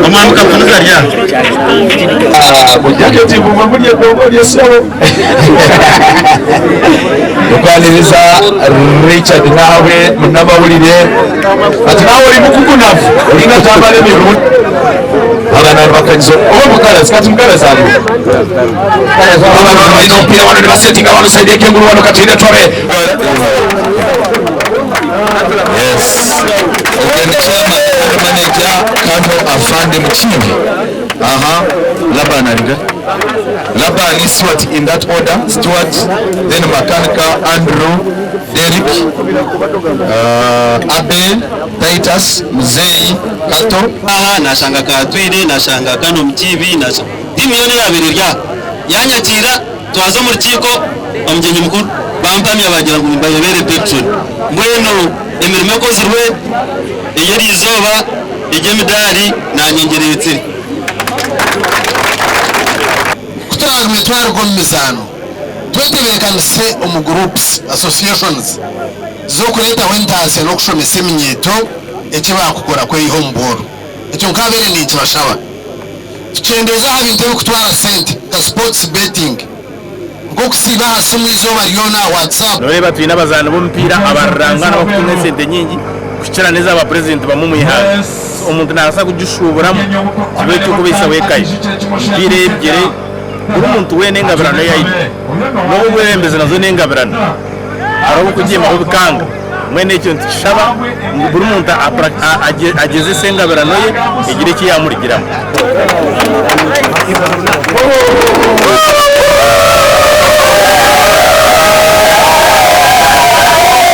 Omwami Kapuniza ari aha. Tukwaniriza Richard naawe munamawulire ati naawe ori mukugunavu oringa Tamale Mirundi Abana nibakanyiza oba mukarazi kati mukarazi ariho Abana baine omupiira wanu nibasetinga wanu saidi ekenguru wanu katwine twabe Yes Ogwe ni chairman and manager Kano Afande Mukiibi aha Laban ari nkahi? Laban, Stuart in that order, Stuart then Makanika, Andrew, Derrick, Abel, Titus, Muzeeyi, Kato. Aha nashanga Katwire, nashanga Kano Mukiibi, tiimu yoona eyabaire eri aha yanyakiira twaza omu rukiiko omugyenyi mukuru bampamya bagira ngu nimbayobeere Petron. Mbwenu emirimo ekozirwe ey'eriizooba egy'emidaari naanye ngireetsire. Ku turaagume twaruga omu mizaano, twetebeekanise omu groups, associations, z'okureetaho entaasya n'okushomesa eminyeeto eki baakukora kweyiha omu bworo. Ekyo nkaabaire ninkibashaba. Tukyendeeze aha bintu ebirikutwara sente nka sports betting, nk'okusiiba aha simu eizooba ryona aha WhatsApp. Noreeba twine abazaani b'omupiira abarurangana abarikutunga esente nyingi kukira n'eza ba purezidenti bamwe omu ihanga. So omuntu nabaasa kugishuuburamu kibe eky'okubaisaho eka ye. Emipiira ebigyere, buri muntu weena engabirano ei aine. N'obu obwebembezi nazo n'engabirano. Hariho obukugiimaho bikanga. Mbwenu ekyo nitukishaba ngu buri muntu agyezese engabirano ye egire eki yaamurugiramu.